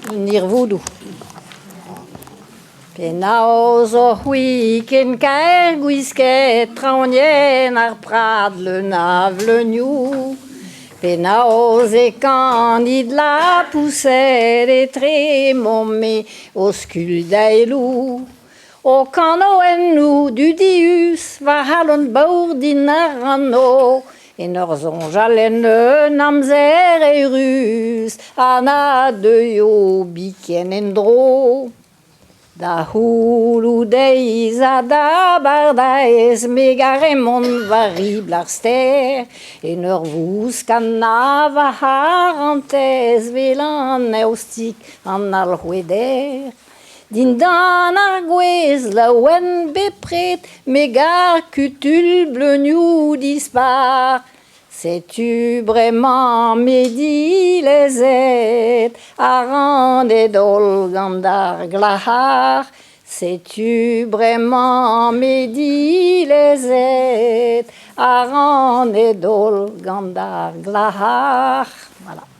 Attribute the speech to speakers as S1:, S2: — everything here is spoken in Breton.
S1: Un hirvoudoù. Penaos oc'h-c'hwi ken kaer gwisket traoñienn ar prad leun a vleunioù? Penaos e kanit lapoused etre momp-me o skuilh daeloù? Ho kanaouennoù dudius va c'halon baour din a ranno en ur soñjal en un amzer eürus ha na deuio biken en-dro. Da c'houloù-deiz ha d'abardaez me 'gare mont war ribl ar stêr en ur vouskanañ va c'harantez 'vel an eostig an alc'hweder. Dindan ar gwez laouen bepred me 'gar kutul bleunioù dispar. Setu bremañ me dilezet ha rannet holl gant ar glac'har. Setu bremañ me dilezet ha rannet holl gant ar glac'har. Voilà.